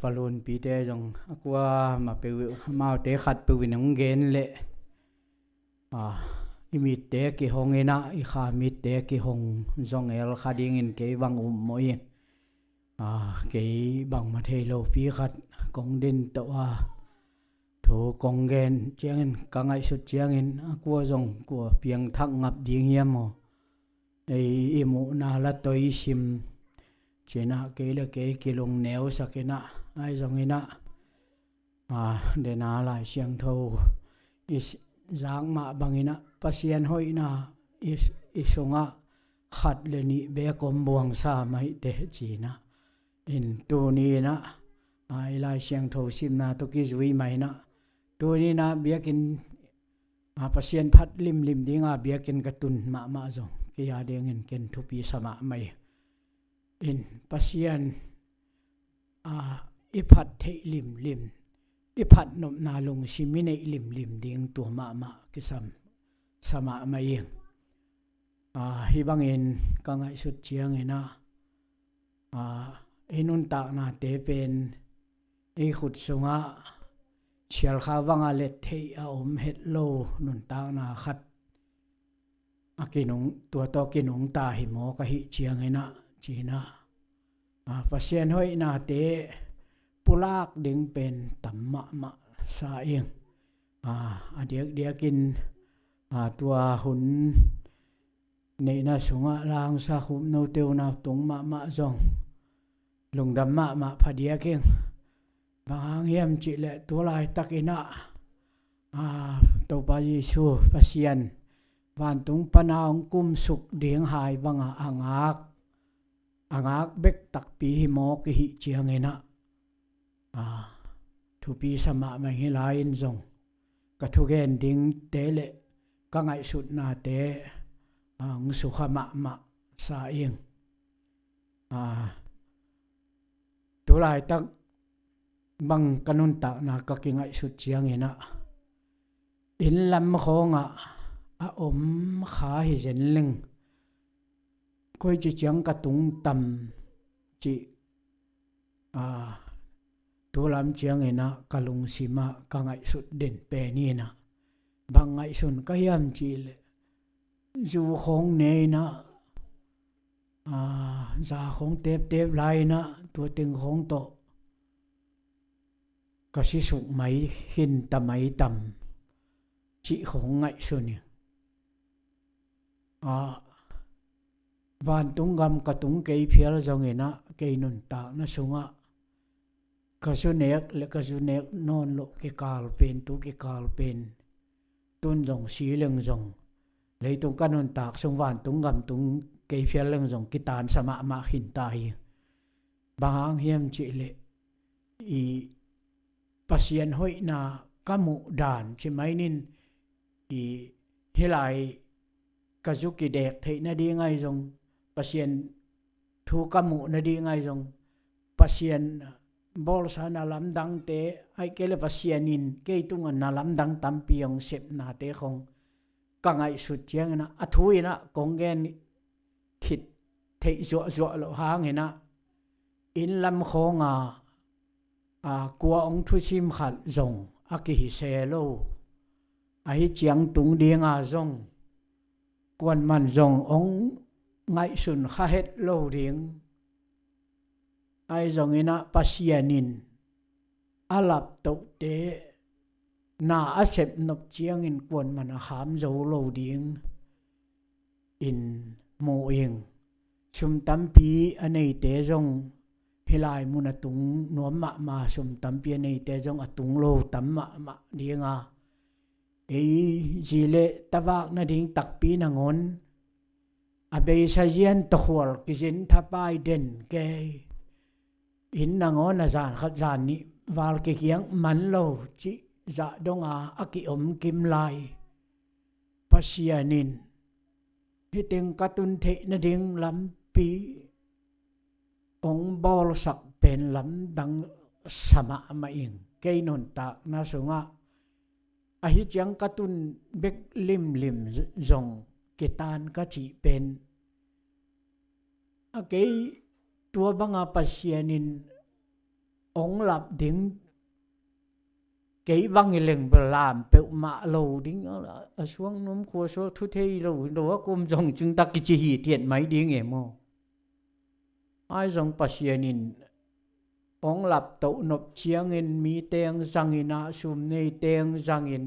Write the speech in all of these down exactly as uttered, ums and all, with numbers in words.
Palunpite zong a kua ma peuh, amaute khat peuh in hong gen leh, a, i mitte kihong inah, i kha mitte kihong zong el kha dingin kei bang um mawh in, a, kei bangmah thei lopi khat kong din tawh a, thu kong gen ciangin ka ngaihsut ciangin a kua zong kua piangthak ngap ding hiam maw? Ei i muhna la toi sim cinah kei le kei kilungneu sak inah, ahi zong inah, a, dena Lai Siangtho i s-, zak mah bang inah Pasian hoihna i s-, i sungah khat le nih bek om buang sa mah hi teh cinah. In tuni inah, a, i Lai Siangtho simna tawh kizui mah inah, tuni inah biakinn, a, Pasian phat limlim dinga biakinn ka tun mahmah zong kei a dingin ken thupi sa mahmah hi. In Pasian, a, i phat theih limlim, i phat nopna lungsim i neih limlim ding tua mahmah kisam sa mahmah hi. A, hih bangin ka ngaihsut ciangin ah, a, i nuntaknate pen i khut sungah sialkha banga let theih a om het lo nuntakna khat a kinung, tua tawh kinungta hi maw ka hih ciangin ah cinah, a, Pasian hoihnate pulak ding pen tam mahmah sa ing. A, a diakdiakin, a, tua hun neihna sungah langsa khupno teuna tung mahmah zong lungdam mahmah phadiak ing. Bang hang hiam cihleh tu laitakin ah, a, Topa Jesu Pasian vantung pana hong kumsuk ding hai banga a ngak, a ngak bek takpi hi maw ka hih ciangin ah, a, thupi sa mahmah hi lai-in zong ka thugen dingte le ka ngaihsutnate, a, hong sukha mahmah sa ing. A, tu laitak bang ka nuntakna ka kingaihsut ciangin ah inn lam khawngah a om kha hi zen leng, koici ciang ka tung tam cih, a, tu lam ciangin ah ka lungsim ah ka ngaihsut den pen inah, bang ngaihsun ka hiam cihleh, zu khawng ne inah, a, za khawng teptep lai inah tua teng khawng tawh ka sisuk mai khin ta mai tam cih khawng ngaihsun ing. A, vantung gam ka tung kei phial zongin ah kei nuntakna sungah ka zu nek le ka zu nek nawn loh kikal pen, tu kikal pen, tun zong si leng zong leitung ka nuntak sung vantung gam tung kei phial leng zong kitansa mahmah khin ta hi. Bang hang hiam cihleh, i Pasian hoihna ka muh dan ci mai nin, i hih lai ka zu kidek theih nading ahi zong, Pasian thu ka muh nading ahi zong, Pasian bawlsa na lamdangte, ahih kei le Pasian in kei tungah na lamdang tampi hong sepnate khong ka ngaihsut ciangin ah, a thu in ah kong gen khit theih zuahzuah loh hangin ah, inn lam khawnga, a, kua hong thusim khat zong a kihi se lo. Ahi ciang tung dinga zong kuanman zong hong ngaihsun kha het lo ding. Ahi zongin ah Pasian in a laptohte na a sepnop ciangin kuanman a kham zo lo ding in mu ing. Sum tampi a neite zong hih lai mun a tung nuam mahmah, sum tampi a neite zong a tung lo tam mahmah dinga, ei zi le tavak nading takpi nangawn a beisa zian tawkhual kizin thapai den kei. Inn nangawn a zan khat zan nih val kikiang man lo cih zah donga a kiom kim lai. Pasian in hih teng ka tun theih nading lampi hong bawlsak pen lamdang sa mahmah ing. Kei nuntakna sungah ahi ciang ka tun bek limlim z-, zong kitan ka cih pen, a kei tua banga Pasian in ong lap ding, kei bang i leng bel lam peuhmah lo ding, a suang num khua suak thu thei lo, lo a kum zong cing tak kici hi tiat mai ding e maw. Ai zong Pasian in ong lap toh nop ciangin mi teng zangin ah, sum nei teng zangin,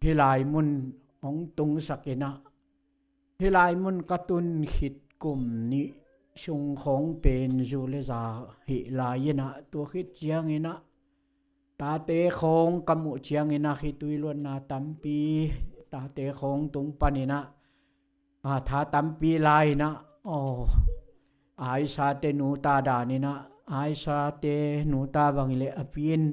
hih lai mun ong tungsak in ah, hih lai mun ka tun khit kum nih sung khawng pen zu le za hih lai in ah, tua khit ciangin ah tate khawng ka muh ciangin ah, khitui luanna tampi tate khawng tung panin ah, a, tha tampi lai in ah, aw, Aisa te nuta dan in ah, Aisa te nuta bang i leh a pi in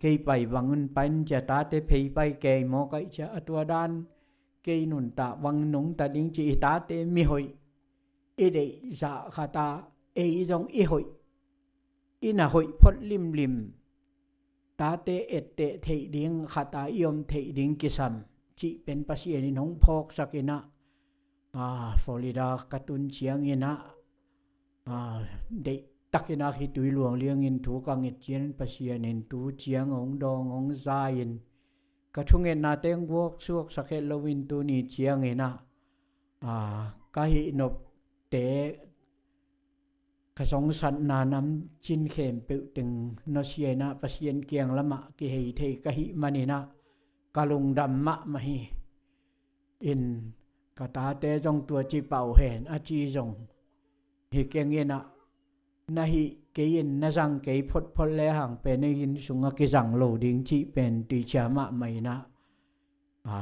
kei pai bang un pai in cia, tate phei pai kei maw kaih cia, a tua dan kei nuntak bang nungta ding ci, i tate mihoih i deih zah khat ah, ei zong i hoih, i na hoih phot limlim, tate etteh theih ding khat ah i om theih ding kisam cih pen Pasian in hong phawksak in ah, a, Florida ka tun ciangin ah, a, deihtakin ah khitui luang liangin thu ka nget ciangin Pasian in tu ciang hong dawng hong za in, ka thungetnate hong guak suaksak het loin tuni ciangin ah, a, ka hih nopte, ka zongsatna namcin khempeuh teng nusia in ah Pasian kiang lamah kihei thei ka hih manin ah ka lungdam mahmah hi. In ka tate zong tua ci pah uh hen a ci zong hi keng in ah, na hih kei in na zang kei photphot le hang pen ei inn sungah kizang lo ding cih pen tuicia mahmah in ah, a,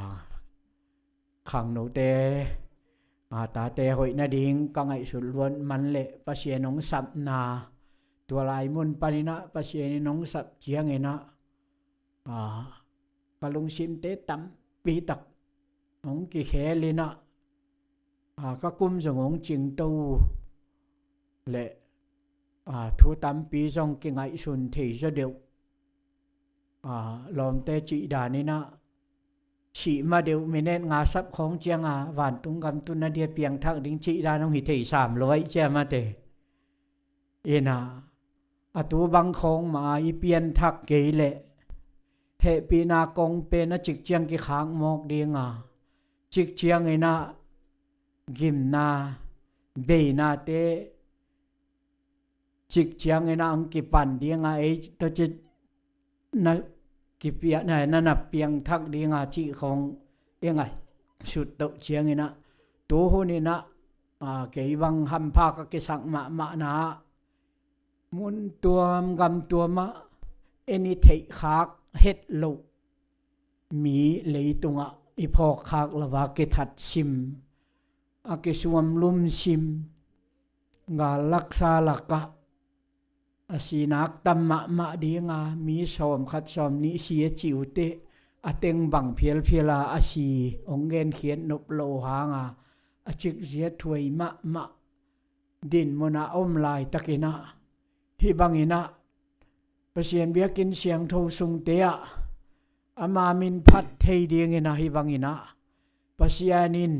khangnote, a, tate hoih nading ka ngaihsut luat man leh Pasian hong sapna tua lai mun panin ah Pasian in hong sap ciangin ah, a, ka lungsimte tampi tak hong kikhel in ah, a, ka kum zong hong cingto uh leh, a, thu tampi zong kingaihsun thei zaw deuh, a, lawmte cih dan in ah, sih ma deuh minute nga sap khawng ciang a vantung gam tun a dia piangthak ding cih dan hong hi thei sam lo aih cia mate. In ah, a tu bang khawng mah a i pianthak kei leh hehpihna kong pen a cik ciang kikhak mawk ding a, cik ciangin ah gimna, beinate cik ciangin ah hong kipan ding a, ei tawh ci na kipiah na, na na piangthak ding a cih khawng i ngaihsut toh ciangin ah, tu hun in ah, a, kei bang hampha ka kisak mahmahna ah, mun tuam gam tuam ah en i theihkhak het loh mi leitungah i phawkkhak lo a kithat sim, a kisuam lum sim, gal laksa lakah a sinak tam mahmah ding a, mi sawm khat sawm nih si a ci uh teh, a teng bang phialphial a, a si hong genkhiat nop lo hang a, a cikzia thuai mahmah dinmun ah a om laitakin ah, hih bangin ah Pasian biakinn siangtho sungte ah ama min phat thei dingin ah, hih bangin ah Pasian in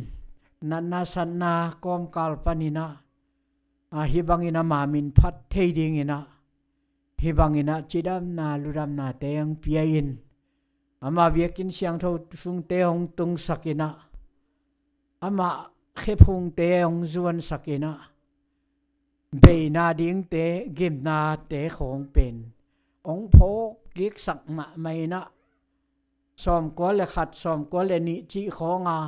natna satna kawmkal panin ah, a, hih bangin ama min phat thei dingin ah, hih bangin ah cidamna ludamnate hong pia in, ama biakinn siangtho sungte hong tungsak in ah, ama khephungte hong zuansak in ah, beina dingte, gimnate khawng pen hong phawk kiksak mahmah in ah, sawmkua le khat, sawmkua le nih cih khawng a,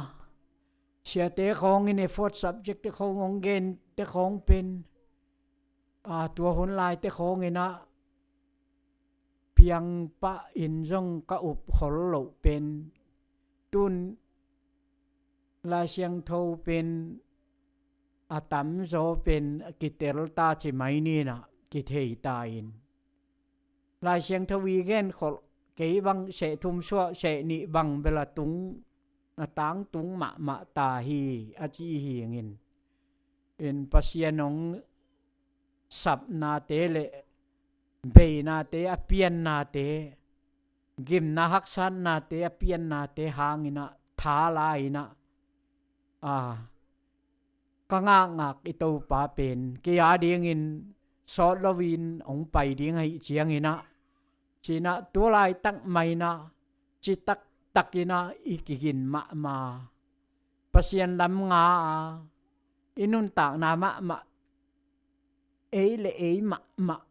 siate khawng in effort subject te khawng hong gente khawng pen, a, tua hun laite khawng in ah piang pah in zong ka up khol loh pen, tun Lai Siangtho pen a tamzaw pen kitel ta ci mai ni in ah, kithei ta in, Lai Siangtho i genkholh kei bang seh thum suah seh nih bang bel a tung, a tangtung mahmah ta hi a ci hi ngin. In Pasian hong sapnate le beinate a piannate, gimna haksatnate a piannate hangin ah tha la in ah, a, ka ngakngak i Topa pen kei a dingin sawt loin hong pai ding ahih ciangin ah, ci-in ah tu laitak mah in ah citak takin ah i kigin mahmah, Pasian lam nga a, i nuntakna mahmah, ei le ei mahmah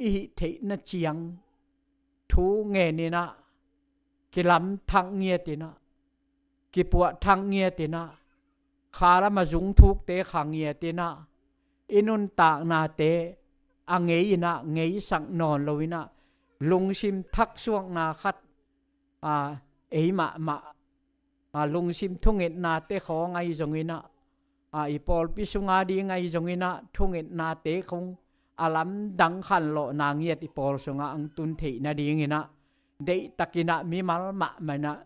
i hih theihna ciang thu ngenin ah, kilamthak ngiatin ah, kipuahthak ngiatin ah, kha lam a zungthukte kha ngiatin ah, i nuntaknate a ngei in ah, ngeisak nawn loin ah, lungsim thaksuakna khat, a, ei mahmah, a, lungsim thungetnate khawng ahi zongin ah, a, i pawlpi sung a ding ahi zongin ah, thungetnate khawng a lamdang khanlawhna ngiat i pawl sungah hong tun theih nadingin ah, deihtakin ah mimal mahmah in ah,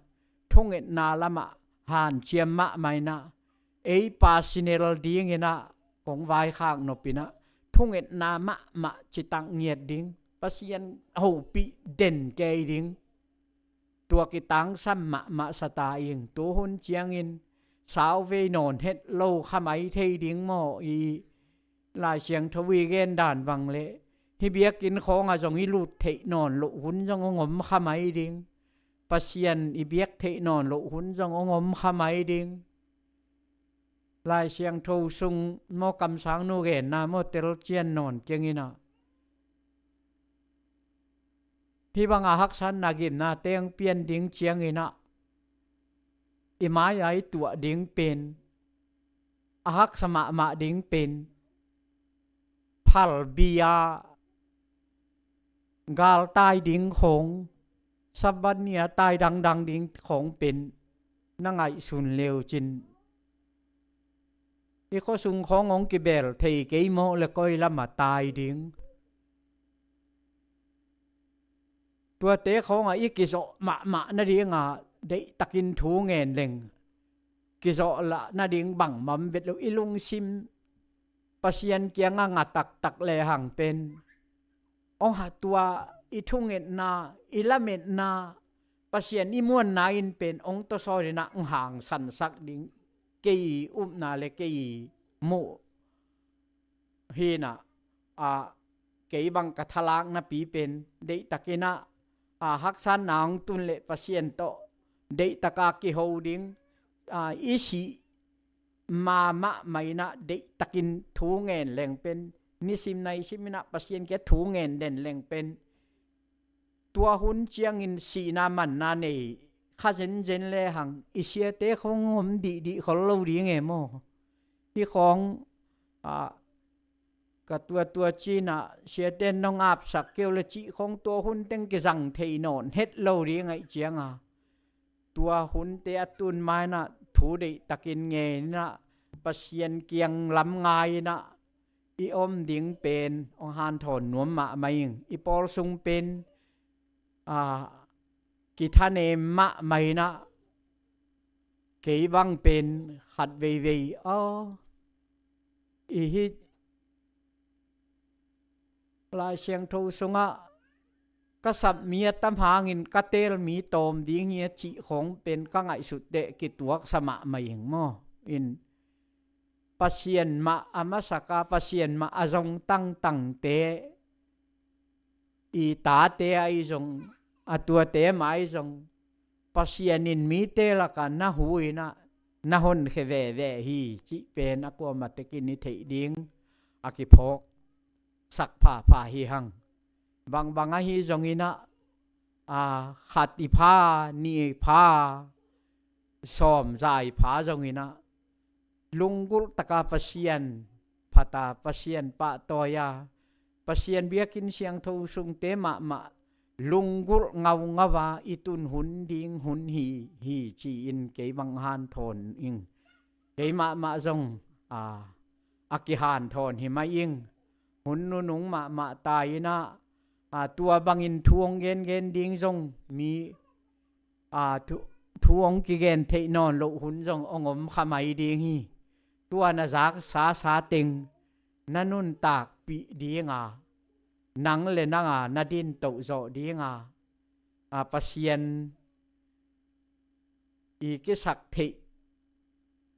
thungetna lamah hanciam mahmah in ah, ei personal dingin ah kong vaikhak nop in ah, thungetna mahmah citak ngiat ding, Pasian hopih den kei ding, tua kitangsam mahmah sa ta ing. Tu hun ciangin sauvei nawn het lo kha mai thei ding maw? I Lai Siangtho i gen dan bang leh, hih biakinn khawngah zong i lut theih nawn loh hun zong hong om kha mai ding. Pasian i biak theih nawn loh hun zong hong om kha mai ding. Lai Siangtho sung maw, kamsangnu genna maw, telcian nawn keng in ah, hih banga haksatna, gimna teng pian ding ciangin ah, i mai-a i tuah ding pen, a haksa mahmah ding pen, phalbi-a galtai ding khawng, Sabbath ni-a tai dangdang ding khawng pen na ngaihsun le uh cin, i khuasung khawng hong kibel thei kei mawh leh koi lamah tai ding? Tuate khawngah i kizawh mahmah nadinga deihtakin thu ngen leng, kizawh lah nading bangmah om vet lo. I lungsim Pasian kiangah nga taktak lehang pen, hong ha, tua i thungetna, i lametna, Pasian i muanna in pen hong tawsawn in ah hong hangsansak ding, kei upna le kei muh hi in ah, a, kei bang ka thalaknapi pen, deihtakin ah, a, haksatna hong tun leh Pasian tawh deihtaka kiho ding, a, i sih mahmah in ah, deihtakin thu ngen leng pen, nisim naisim in ah Pasian kiang thu ngen den leng pen, tua hun ciangin sihna manna nei kha zenzen lehang, i siate khawng om dihdih khol lo ding e maw? Hih khawng, a, ka tuatua ci-in ah, siate in hong apsak kei uh leh cih khawng, tua hun teng kizang thei nawn het lo ding ahih cianga, tua hunte a tun ma-in ah thu deihtakin ngen in ah, Pasian kiang lam ngai in ah i om ding pen hong hanthawn nuam mahmah ing. I pawl sung pen, a, kithanem mahmah in ah, kei bang pen khat veivei, aw, i hih Lai Siangtho sungah ka sap mi a tam hangin ka teel mi tawm ding hi a cih khawng pen ka ngaihsut teh kituaksa mahmah ing maw? In Pasian mah a masak a, Pasian mah a zong tangtangte, i tate ahi zong, a tuate mah ahi zong, Pasian in mite lakah na hu in ah, na honkhia veve hi cih pen a kuamah tekin i theih ding a kiphawksak phapha hi hang. Bangbang ahi zongin ah, a, khat i pha, nih i pha, sawm, za i pha zongin ah, lunggulh taka Pasian phat a, Pasian pahtawi a, Pasian biakinn siangtho sungte mahmah lunggulh ngaungau a i tun hun ding hun hi hi ci-in kei bang hanthawn ing. Kei mahmah zong, a, a kihanthawn hi mai ing. Hun nunung mahmah ta in ah, a, tua bangin thu hong gengen ding zong mi, a, thu, thu hong kigen theih nawn loh hun zong hong om kha mai ding hi. Tua na zaksa sa teng na nuntakpih dinga, nang le nanga na dintoh zawh dinga, a, Pasian i kisak theih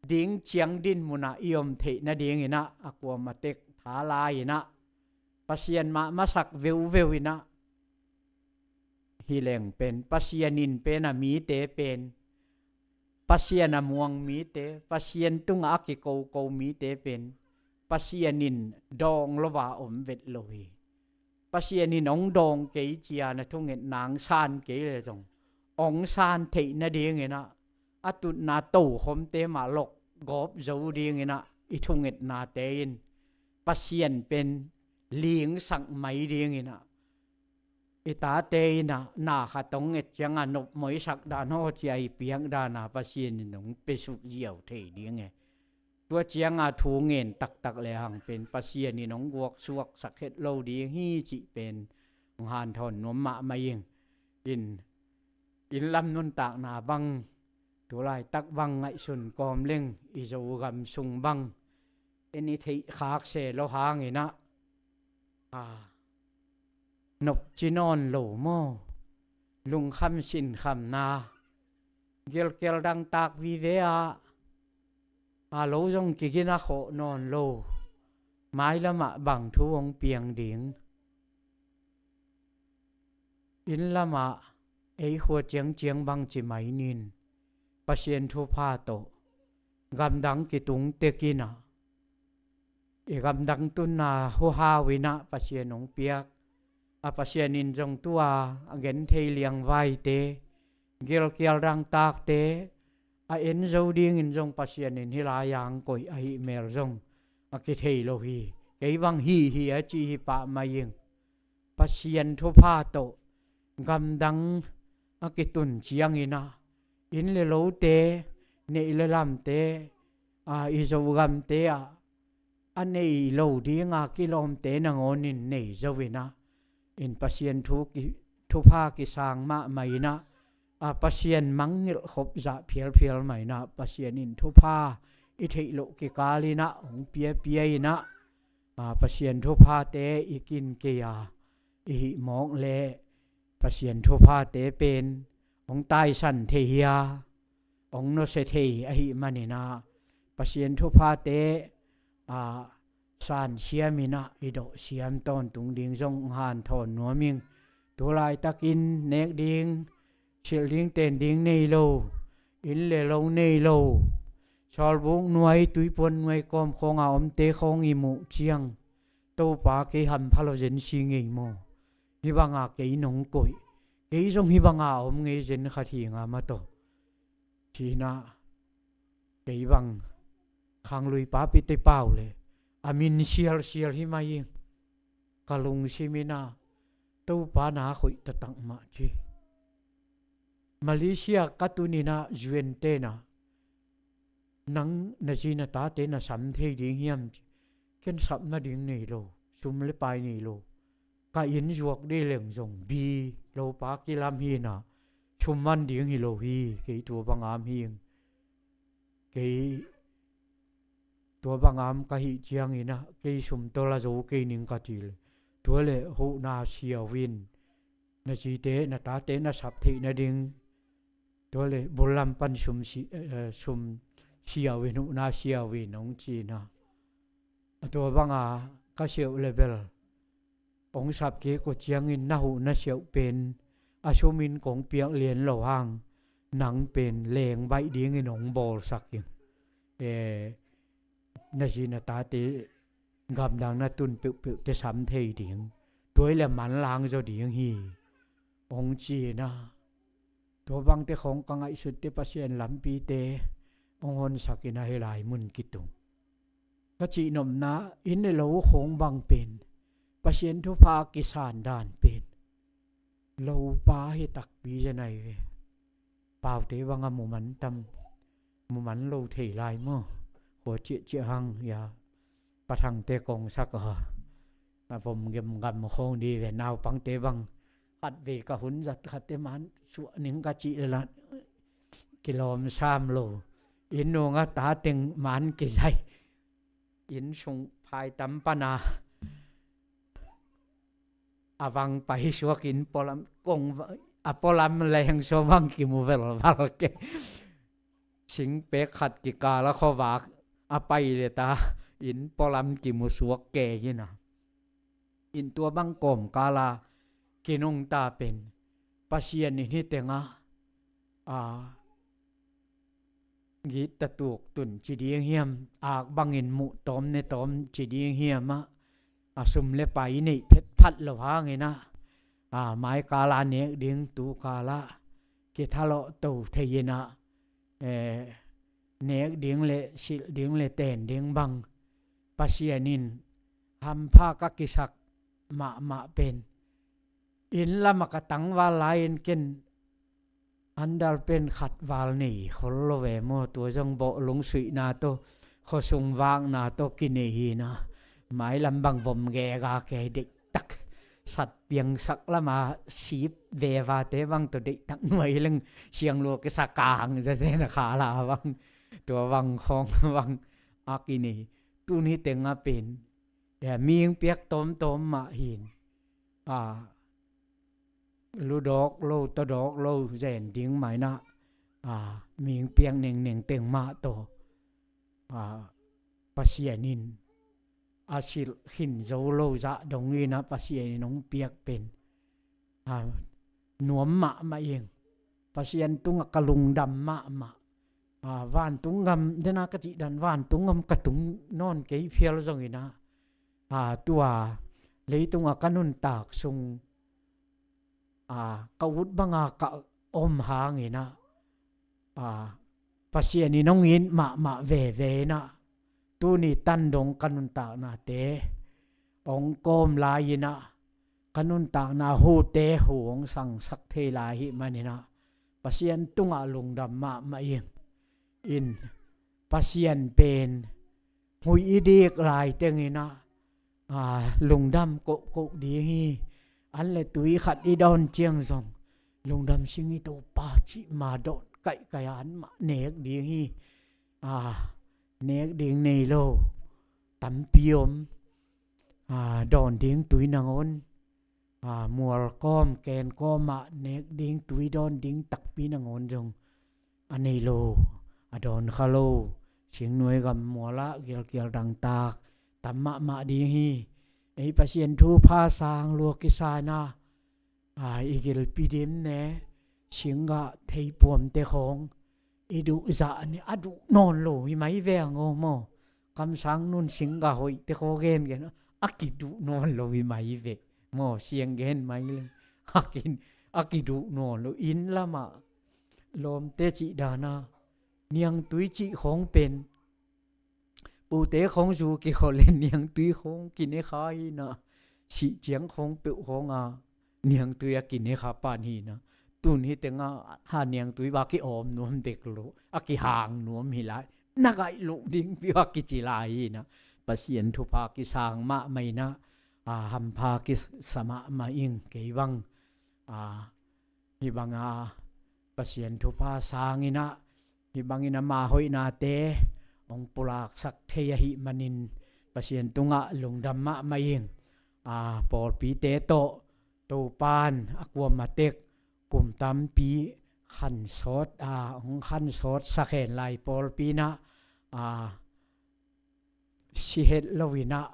ding ciang din munah i om theih nadingin ah, a kuamah tek tha lai in ah, Pasian mah masak veuveu in ah, hi leng pen Pasian in pen a mite pen, Pasian a muang mite, Pasian tungah a kikoko mite pen Pasian in dawng lo a om vet lo hi. Pasian in hong dawng kei ci-a na thungetna hong san kei leh zong, hong san theih nadingin ah, a tutna tokhomte mah lok gawp zo dingin ah, i thungetnate in Pasian pen lingsak mai dingin ah, i tate in ah na khat hong et ciangah nopmoisak dan haw ci-a i piak dan a Pasian in hong piasuk ziau thei ding e. Tua ciangah thu ngen taktak lehang pen Pasian in hong guaksuaksak het lo ding hi cih pen hong hanthawn nuam mahmah ing. In, inn lam nuntakna bang, tu laitak bang ngaihsun kawm leng, i Zogam sung bang en i theih khak se lo hangin ah, a, nopci nawn lo maw, lungkham sinkhamna, gelkial dangtak vive ah, a, lo zong kigin a khawh nawn lo, mailamah bang thu hong piang ding? Inn lamah ei khua ciangciang bang ci mai nin, Pasian thupha tawh gamdang kitung tekin ah, i gamdang tunna huhau in ah Pasian hong piak, a, Pasian in zong tua a genthei liangvaite, gelkial dangtakte a en zo dingin zong Pasian in hih lai-ah hong koih ahih mel zong a kithei lo hi. Kei bang hi hi a ci hi pah mai ing. Pasian thupha tawh gamdang a kitun ciangin ah, inn le lote, neih le lamte, a, i Zogamte ah, a nei lo dinga kilawmte nangawnin nei zo in ah, in Pasian thu ki, thupha kisang mahmah in ah, a, Pasian mangngilh khop zah phialphial mah in ah, Pasian in thupha i theih loh kikal in ah hong piapia in ah, a, Pasian thuphate i kin kei a, i hih mawk leh Pasian thuphate pen hong taisan thei hi a, hong nusia thei ahih manin ah, Pasian thuphate, a, sansiam in ah i dawhsiam tawntung ding zong hong hanthawn nuam ing. Tu laitakin nek ding, silh ding ten ding nei lo, inn le lo nei lo, sawlbuk nuai, tuipuan nuai kawm khawnga omte khawng i muh ciang, Topa, kei hampha lo zen si ngei maw? Hih banga kei nong koih, kei zong hih banga om ngei zen khat hi nga maw taw, ci-in ah, kei bang khanglui papi te pau leh a min sialsial hi mai ing. Ka lungsim in ah Topa na khoih taktak mah ci. Malaysia ka tun in ah U N ten ah, nang na zi na tate na sam thei ding hiam ci. Ken sap nading nei lo, sum le pai nei lo. Ka inn zuak dih leng zong bi lopa kilam hi in ah, sum man ding hi lo hi, kei tua bang am hi ing. Kei tua bang am ka hih ciangin ah, kei sum tawh la zo kei ning ka ci leh, tua leh huhna siau in, na zite na tate na sap theih nading, tua leh bul lam pan sum si, eh, sum siau in, huhna siau in hong ci in ah. A tua banga ka siauh leh bel hong sap kik uh ciangin na huh na siauh pen a sum in kong piak lian lo hang, nang pen leng baih dingin hong bawlsak ing. Eh, na zi na tate gamdang na tun peuhpeuh te sam thei ding, tua hi leh manlang zaw ding hi, hong ci in ah. Tua bangte khawng ka ngaihsut teh Pasian lampite hong honsak in ah hih lai mun kitung. Ka cihnopna, inn le lo khawng bang pen Pasian thupha kisan dan pen lopa hi takpi zen ahi ve. Paute bang a mu man tam, mu man lo thei lai maw? Khua ciahciah hang hia, pathangte kong sak a, a vom gemgam khawng dih ve. Naupangte bang khatvei ka hun zat khatte man suah ning ka cih leh lah kilawm sam lo. Inn nungah ta teng man kizai, inn sung phaitam pana a vang pai suak, inn pualam kong va-, a pualam leng sawm bang kimu velval kei. Singpek khat kikal a khuavak a pai leh ta, inn pualam kimu suak kei in ah. in tua bang kawmkala kinungta pen Pasian in hih tengah a gitta tuk tun ci ding hiam, ak bangin muh tawm ne tawm ci ding hiam ah, a sum le pai neih phetphat lo hangin ah, a maikala nek ding tukala kithalawh to thei in ah, eh, nek ding le silh ding le ten ding bang Pasian in hampha ka kisak mahmah pen inn lamah ka tangval lai-in ken andal pen khat val nei khol lo ve maw, tua zong bawh lungsuihna tawh khuasung vakna tawh kinei hi na. Mailam bang vom gega kei deihtak sat piangsak lama sip vevate bang tawh deihtak nuai leng sianglua kisa kang zazena khala bang tua bang khawng bang a kinei. Tun hih tengah pen mihing piak tawmtawm mah hin a ludawk lo tawdawk lo zen ding mah in ah, a mihing piak nengneng teng mah tawh a Pasian in a silh khin zo lo zah dong in ah Pasian in hong piak pen a nuam mahmah ing. Pasian tungah ka lungdam mahmah. A vantung gam dena ka cih dan vantung gam ka tung nawn kei phial zongin ah, a tua leitungah ka nuntak sung a ka ut banga ka om hangin ah, a Pasian in hong it mahmah veve in ah, tuni tan dong ka nuntaknate hong kawm lai in ah, ka nuntakna hute hu hong sangsak thei lai hih manin ah Pasian tungah lungdam mahmah ing. In Pasian pen huih i dik lai tengin ah, a lungdam kohkoh ding hi. An le tui khat i dawn ciang zong lungdam sing i Topa cih ma dawn kaihkaih a anmah nek ding hi. A nek ding nei lo tampi om. A dawn ding tui nangawn, a mual kawm ken kawmah nek ding tui dawn ding takpi nangawn zong a nei lo, a dawn kha lo. Singnuai gam mualah gialkial dangtak tam mahmah ding hi. Ei Pasian thupha sang lua kisa in ah, a i gilpi dim ne singgah theipuamte khawng i duh zah ne a duh nawn lo hi mai ve ang aw maw. Kamsang nun singgah hoihte khaw gengen a kiduh nawn lo hi mai ve maw, siang gen mai leng a kiduh nawn lo. Inn lamah lawmte cih dana niangtui cih khawng pen pute khawng zu kikhol le niangtui khawng kine kha hi na. Sih ciang khawng peuh khawnga niangtui a kine kha pan hi na. Tun hih tengah ha niangtui ba ki awm nuam dek lo, a kihang nuam hi lai. Na gaih loh ding piu a kici lai hi na. Pasian thupha kisang mahmah hi na. A hampha kisa mahmah ing kei bang. A hih banga Pasian thupha sang in ah, hih bangin ama hoihnate hong pulaksak thei ahih manin Pasian tungah lungdam mahmah ing. A pawlpite tawh Topan a kuamah tek kum tampi khansawt, a hong khansawt sak hen lai pawlpi in ah, a si het lo in ah,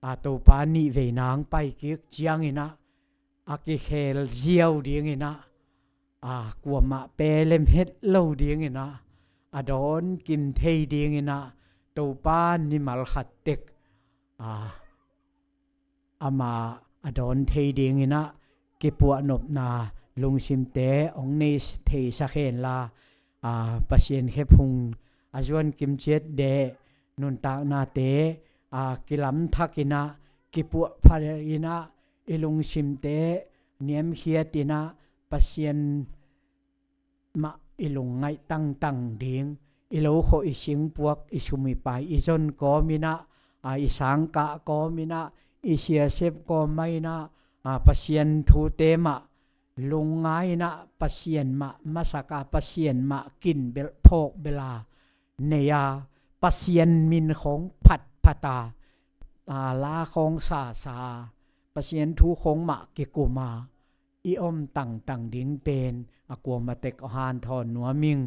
a Topa nih vei nang pai kik ciangin ah, a kikhel ziau dingin ah, a kuamah pelem het lo dingin ah, a dawn kim thei dingin ah, Topa nimal khat tek, a ama a dawn thei dingin ah kipuahnopna lungsimte hong nei theisak hen la, a Pasian khephung a zuan kim ciat deh nuntaknate a kilamthak in ah kipuahpha in ah i lungsimte niamkhiat in ah Pasian mah i lungngaih tangtang ding, i lo khawh, i singpuak, i sum i pai, i zon kawm in ah, a i sangkah kawm in ah, i siasep kawm mah in ah, a Pasian thute mah lungngai in ah, Pasian mah masak a, Pasian mah kin belh phawk belh a nei a, Pasian min khawng phatphat a, a la khawng sasa a, Pasian thu khawng mah kikum a i om tangtang ding pen a kuamah tek hanthawn nuam ing.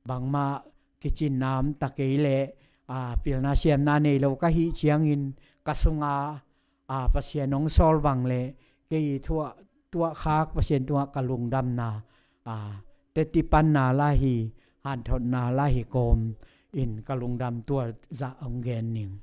Bangmah kicinna om ta kei leh, a pilna siamna nei lo ka hih ciangin ka sunga, a, Pasian hong sawl bang le kei i tuah, tuahkhak Pasian tungah ka lungdamna, a, teci panna la hi, hanthotna la hi kawm in ka lungdam tua zah hong gen ning.